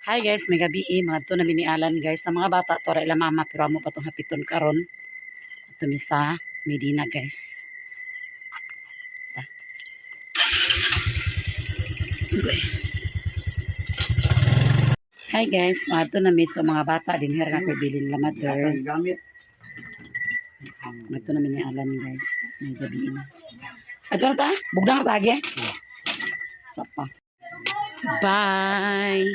Hi guys, may gabi eh. Mga to na ni Alan, guys. Sa mga bata, to ila mama, pero amo pa tong hapiton karon. Ato mi sa Medina, guys. Ta. Okay. Hi guys, mga to na mi sa mga bata din here na koy bilin la mother. Gamit. Mga to na mi ni Alan, guys. May gabi na. Ato na ta? Bugdang na ta age? Sapa. Bye.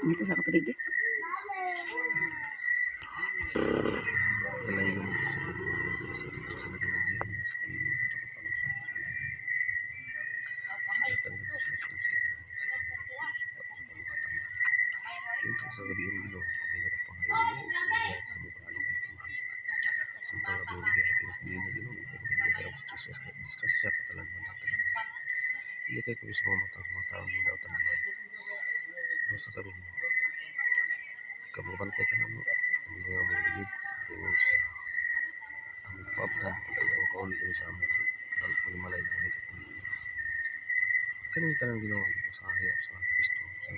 Dito sa katubig eh. Sa gabi ang Ginoo, kami nagapangayo mo, Samtang gabi ang biyahe pinapili na Ginoo, ikaw ang nagdarap sa disgrasya katalan man datalan. Ilikay ko sa mga mata ang daw tanaman. Ano sa tabi mo? Kababantay ka na mo, ang mga mong ligid, ingon sa among paabdan, ang kauli sa among ang malay na ulit at kaning tanang Ginoo dito sa hayop sa Kristo sa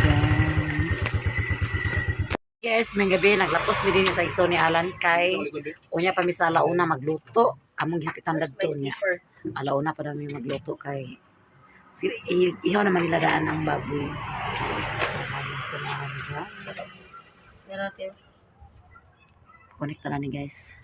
Guys. Guys, may gabi naglapos mi din sa iso ni Alan kay unya pa mi sa alauna magluto. Among gihapitan dadto niya. Alauna pa daw mi magluto kay si, ihaw naman nila daan ang baboy. Connect na ni, guys.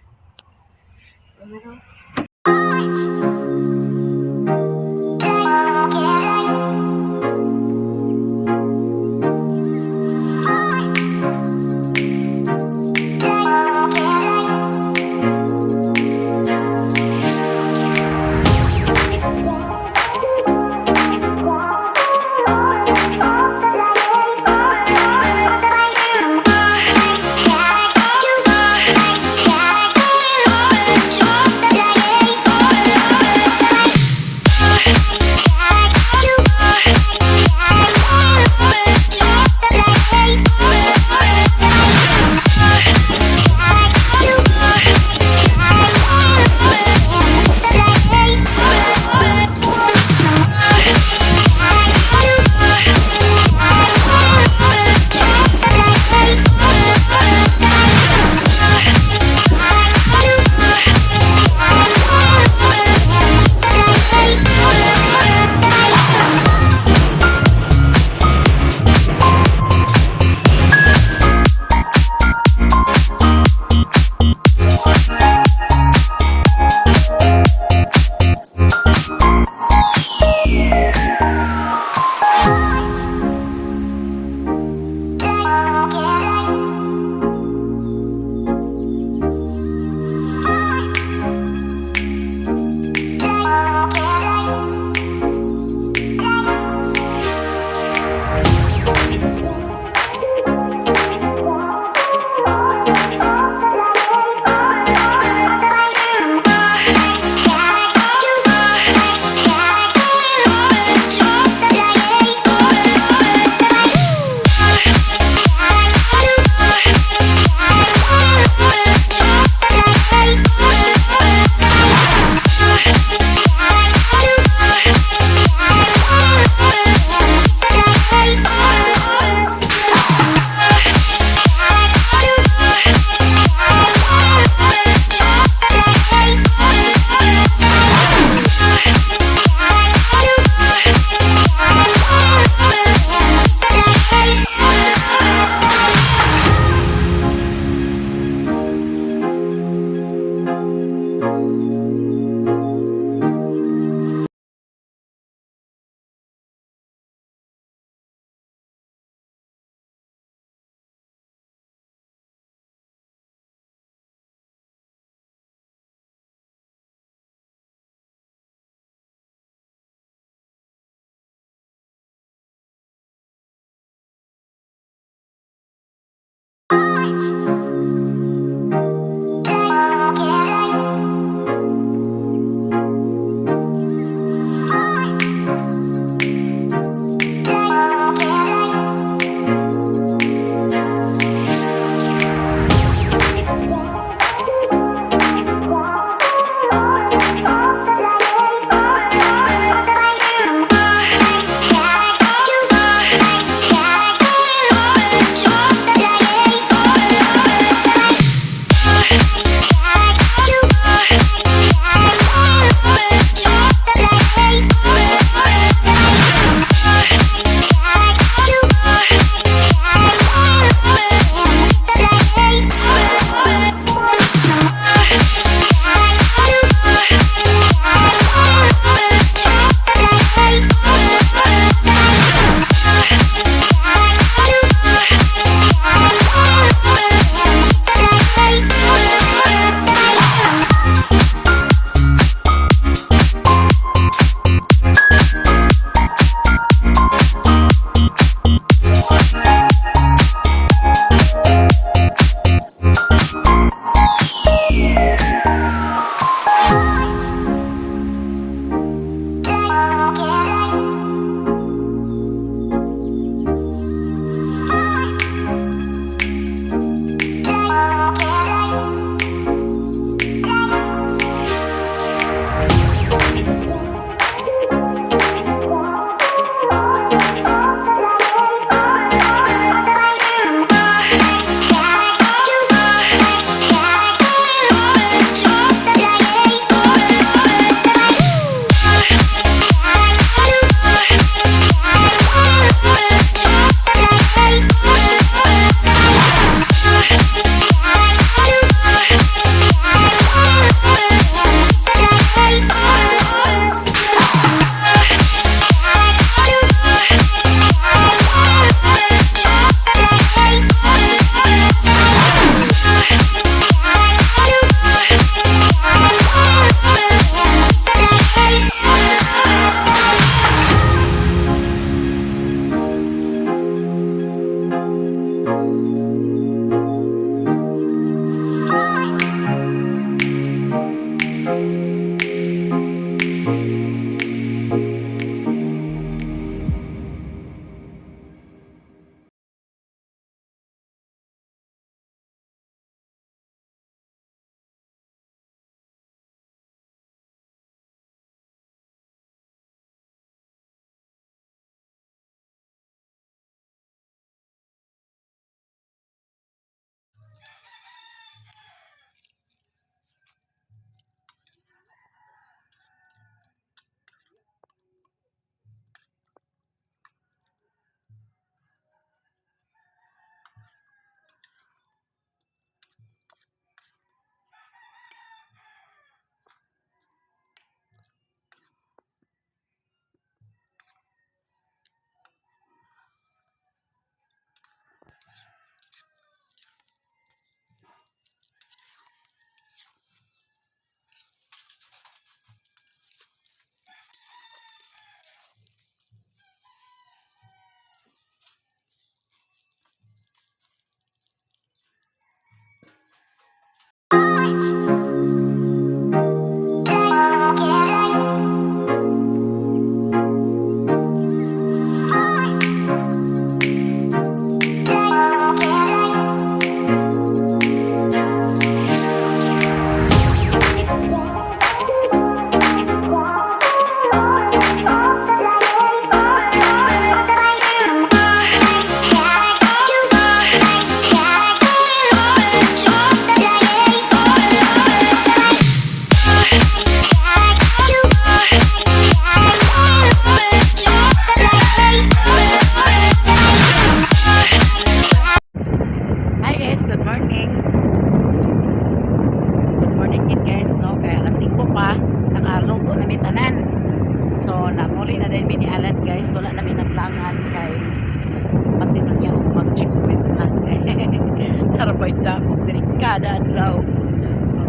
Kada adlaw.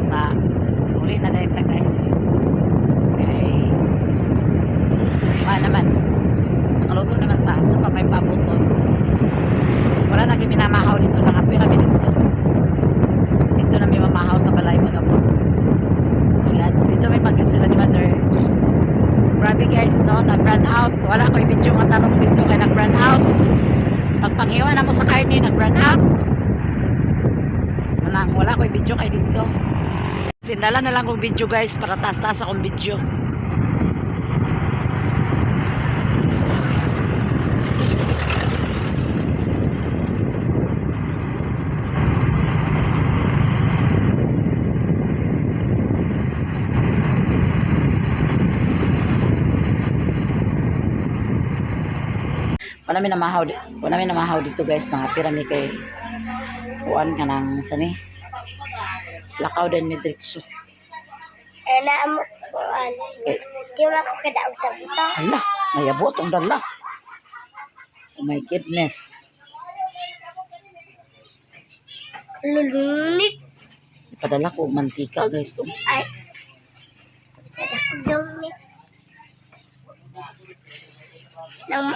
Sa uli na dahil ta, guys. Okay. Pa naman. Nakaluto naman ta. So pa may pabuton. Wala na kami minamahaw dito. Nakapira mi dito. Dito na may mamahaw sa balay pag-abot. Sila, dito may pagkat sila ni Mother. Grabe guys, no? Nag-run out. Wala ko video nga tarong dito kay nag-run out. Pagpanghiwa na mo sa karne, nag-run out. Wala, wala ko video kay dito. Sindala na lang kong video, guys, para taas-taas akong video. Wala mi namahaw dito, guys, mga pirami kay kuan ka nang sani. Lakaw din mi diretso. Eh, na mo kuan. Kay Di mo ako kadaog sa buto. Hala, mayabot ang dala. Oh my goodness. Lulunik. Ipadala ko og mantika, guys. Oh. Ay. Sa dakong. Nang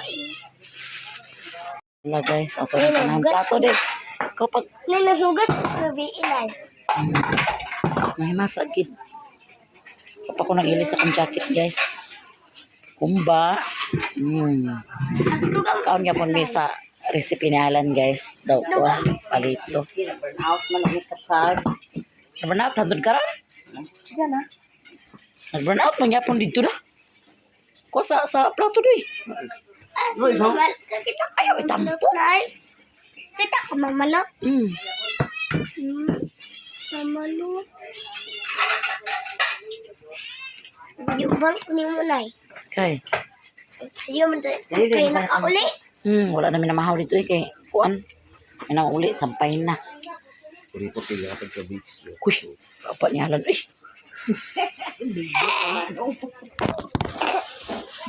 Hala guys, ato na tanang plato de. Kapag nanahugas gabi inay. Mahimasa gid. Kapag ko nag-ilis akong jacket, guys. Kumba. Kaon nga pon mi sa recipe ni Alan, guys. Daw ko ah, palito. Burn out man ang kapsad. Nag-burn out hantod karon. Sige na. Nag-burn out man gyapon dito na. Ko sa plato doy. Kita Ayaw itampo. Nay. Kita ko mamalot. Mamalot. Yubal ko ni mo nay. Kay. Siyo man kay nakauli. Wala na minamahaw dito eh kay kuan. Minauli sampay na. Report kayo kapag sa beach. Uy, apa ni Alan uy.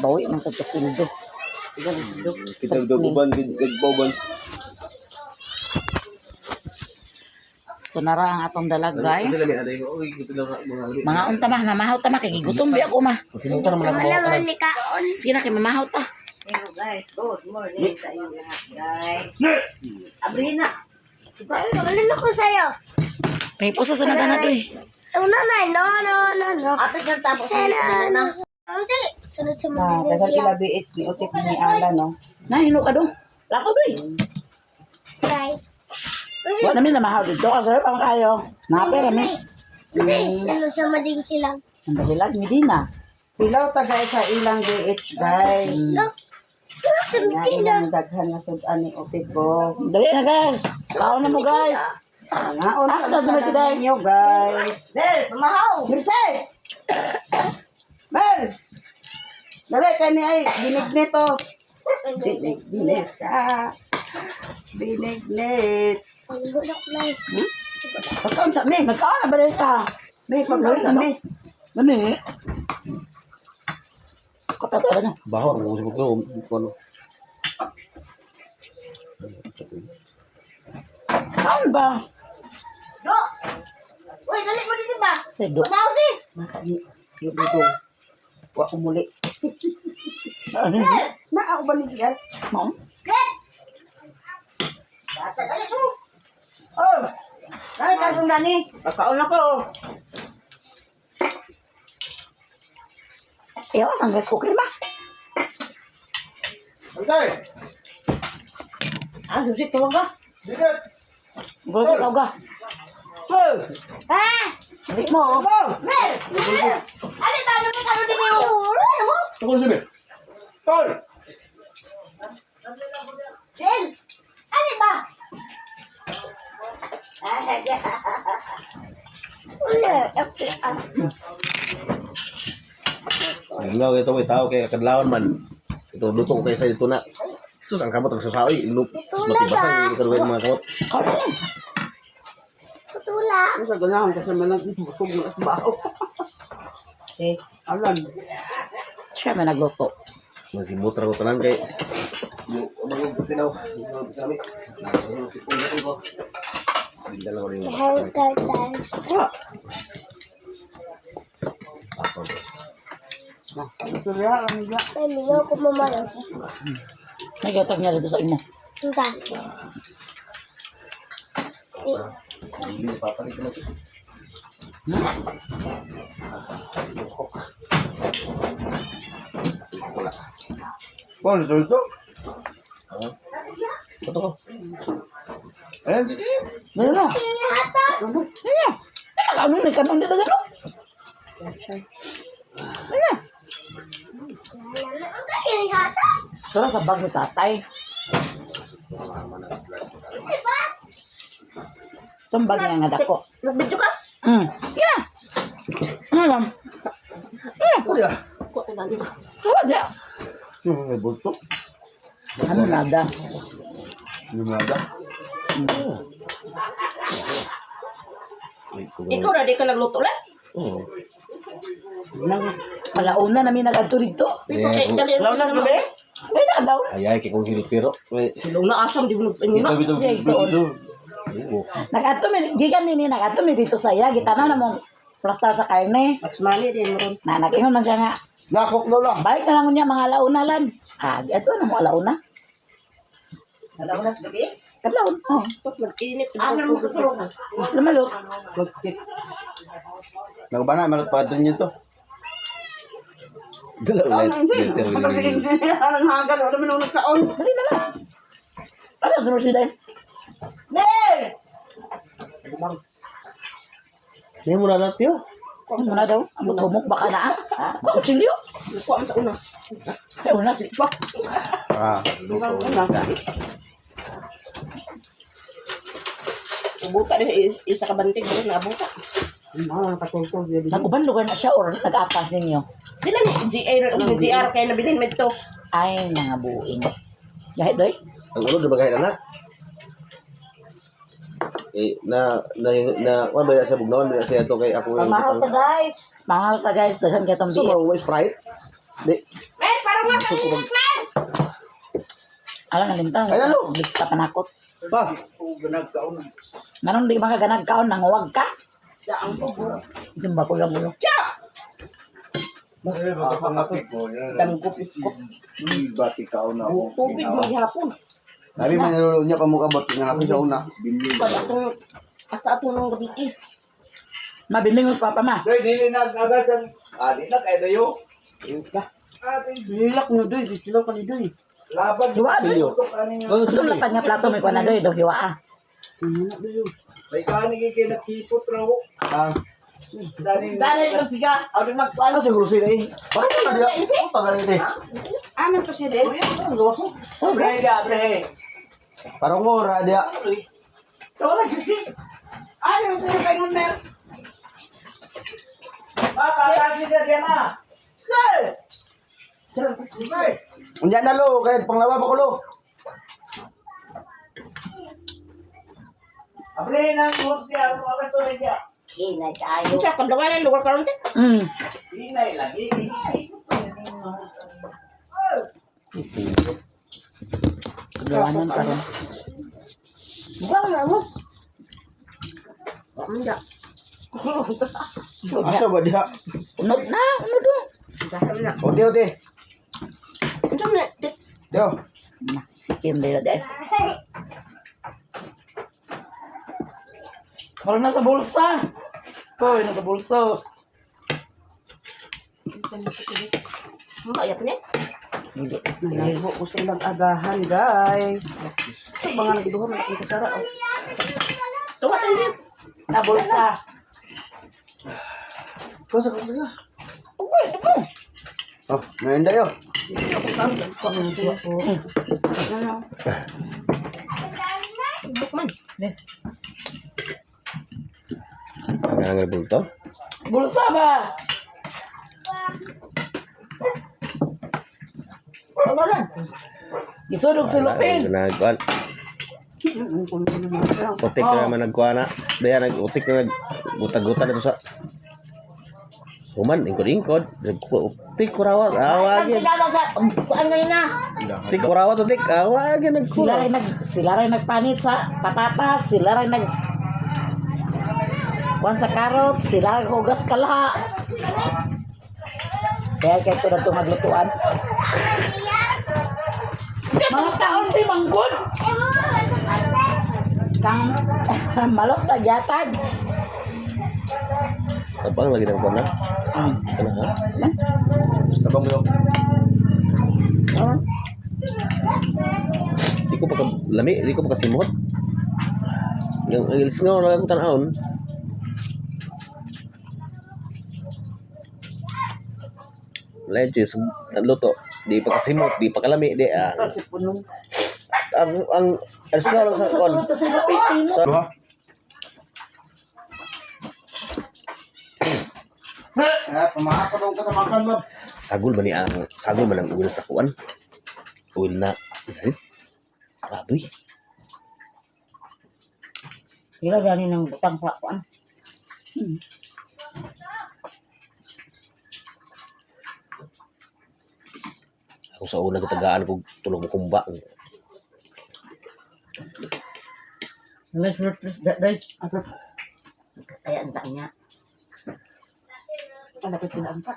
Bawi man sa pasildo. Kita daw gagboban. So nara ang atong dalag, guys. Kasi namin aday ko, oy, ito lang mga uli. Mga unta ma, mamahaw ta ma kay gigutom bi ako ma. Kasi naman Wala man ni kaon. Sige na kay mamahaw ta. Hello guys, good morning sa inyo lahat guys. Abrina. Wala na ko sa'yo. Pahipusa sa nagana doy. No, no, no, no, no, no. Apit ng tapos Sana, no. Ang dali. Sunod sa mga Na, daghang nila. ila BH ni Utik ni Alan no. Na hino ka dong. Lakaw doy. Tay. Wa na mi namahaw dito kasi pang kayo. Napera mi. Kasi sunod sa mading silang. Ang dahilag Medina. Hilaw ta guys sa ilang BH guys. No. Sunod sa Nga Medina. ilang daghan nga sud-an ni Utik ko. Dali na guys. Kaon na mo, guys. Ngaon Ah, ta sa tanan Mercedes. ninyo guys. Bel, pamahaw. Merced. Bel. Dali kani ay binignit to. Binignit ka. Binignit. Ang gulok na. Pagkaon sa mi. Nagkaon na ba rin ka? Mi, pagkaon sa mi. Dali. Kapato na. Baho, ang gusto ko, ano. Kaon ba? Do. Uy, dali mo dito ba? Sedo. Pamahaw si. Maka ni yung Wa umuli. Ano? Naa uban ni Gial. Mao? Get. Oh. Ay, kasong dani. Pagkaon na ko. Iyaw ang rice cooker ba? Antay! Ah, susi tawag ka. Bigat! Gusto ka ga. Oh. Ah! Dali mo. oh. Oh. Mel! Ano talo mo karon din yung ano mo? Tukol sini. Tol! Jel. Ano ba? Wala, ako ah. Ingaw ito may tao kay kadlawon man. Ito luto ko kay sa dito na. Sus ang kamot ang sasaoy, ilup. Sus matibasan hindi kaduhay mga kamot. Kaon na lang. Putula. Ano sa ganahan kasi man lang busog na sa bao. Si, alam. Siya may nagluto. Masimutra ko tanan kay yung mga tinaw. Kami. Si ko. Dala ko rin yung May gatag niya dito sa imo. Hindi, papalit ko na ito. Wala. Paano ito ito? Ito ko. Ayan, sige. Dali na. Dali na. Ano na kanon dito gano? Dali na. Tara sa bag ni tatay. Itong bag niya nga dako. Nagbidyo ka? Yeah. Ano lang? Kuya. Kuha ko na. Wala diya. Yung may bulto. Ano nada? Yung nada. Wait, ko. Ikaw na di ka nagluto lang. Oo. Malauna namin nag-adto dito. Eh, Dali Law lang gabi? Ay na daw. Ay, ay, kay kong hilpiro. Wait. Silong na asam di mo nagpingin na. Siya igsoon. Oo. Nag-adto mi gikan nini nag-adto mi dito sa iya gitanaw na mong plaster sa karne. Mas mali din mo ron. Na nag-ingon man siya nga. Nakok na lang. Balik na lang niya mga alauna lan. Ah, adto na mo alauna. Alam na sa gabi. Kadlawon. Oh. Tok nag-init. Ano mo tutulog? Lumalot. Nagbana, malot pa doon yun to. Dala ulit. Letter Dali na lang. Ano sa Mercedes? Ner! Hindi mo na natin yun. Ano na daw? Ang humok baka na ah. Kutsilyo. Kuha mo sa unas. Ay, una si Ah, Luto. Ubuta din isa ka bantig pero naabuta. Nag-uban lugar na siya or nag-apas ninyo? Sila ni GA ug ni GR kay nabilin med to. Ay, mga buing. Gahit doy? Ang ulo, di ba kahit anak? Eh, na, na, na, wala ba siya bugnawan, ba siya ito kay ako yung... Pamahal ta guys. Mahal ta guys, daghan kay tong So, BS. may Sprite? Di. Men, parang nga Gusto ko mag... Alam nga limtang. Ay, lalo. Lipta panakot. Pa! Nanong di makaganag kaon, nanguwag ka? Yung ba kulang ulo? Damgupis ko. Bati ka una ako. Tubig mo gihapon. Sabi man nilolo niya pamukabot nga ako sa una. Pag atong hasta atong nang gabi eh. Mabiling mo papa ma. Doy, dili nag-agasan. Ah, di na kay dayo. Lilak no doy, sila ka ni doy. Laban. Hiwa doy. Tutok ani nga. Itong lapad nga plato may kuha na doy, dog hiwa ah. May kaani kay nagsipot raw. Ah, Dani. Dali ko siya. Aw di magkuan. Ano siguro sila eh? Bakit na diya? Tagal ito eh. Ano to siya din? Pre, dia, pre. Parang mo ra dia. Wala sisi. Ano yung sa'yo kay Mer? Pa, kakagi siya diyan na. Sir! Unya na lo kay panglawa pa ko lo. Abre na ang host diya, ano agas to diya. Kinay tayo. Unsa kadlawanan lugar karon te? Hinay lagi. Gawanan ka ron. Buang na mo. Anda. Asa ba diha? Unod na, unod oh. Na. Ote ote. Unsa man na? Yo. Na, sikim dahil dahil. Parang nasa bulsa. Koy, nasa bulsa. Mayap ni. Hindi. Naligo ko sa ilang agahan, guys. Sa mga nagduhor na akong kutsara. Oh. Tuwa tayo siya. Na bulsa. Ko sa ko niya. Okay, ito. Oh, ngayon dayo. Bukman. Ang hangal bulto? Bulsa ba? Wala. Isunog si Lupin. Nagkuan. Utik na naman nagkuan na. Daya nag-utik na nag-gutag-gutag na to sa... Human, ingkod-ingkod. Utik kurawat. Awagin. Kuan ngayon na. Utik kurawat, utik. Awagin Sila nagkura. rin nag sila rin nagpanit sa patatas, sila rin nag Kuan sa carrots, sila hugas kala. Kaya kaya ito na ito maglutuan. Mga taon di manggod. Kang malot na gyatag. Tabang lagi ng kuwan na. Ano ha? Tabang mo yun. Di ko pa lami, di ko pa kasimot. Yung ang ilis nga wala akong tanawon. Leches, luto. Di pa kasimot, di pa kalami, di ah. Ang alis nga lang sa kuwan. Sa Duha. Eh, pamahapon ka sa makan mo. Sagol ba ni ang sagol man ang oil sa kuan? Oil na. Hmm? Grabe. Sila gani ng butang sa kuan. Ako sa una katagaan ko tulog mo kumba. Kaya ang taon niya. Ang dapat pinaampa.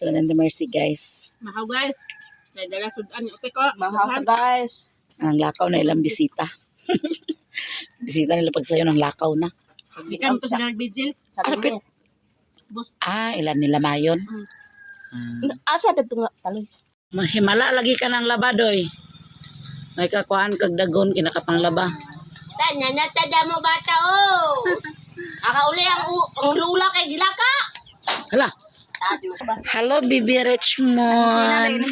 Sila ng mercy, guys. Makaw guys. Dala sudan yung ko. Mahaw ka guys. Ang lakaw na ilang bisita. Bisita nila pag sayo ng lakaw na. Gikan to sa nagbigil. Ano pit? Bus. Ah, ilan nila mayon? Asa dagto nga talon. Mahimala lagi ka ng labadoy. May kakuhaan kag dagon kinakapanglaba. Tanya na tada mo bata oh. Akauli ang lula kay gilaka. Hala. Hello, Bibi Richmond.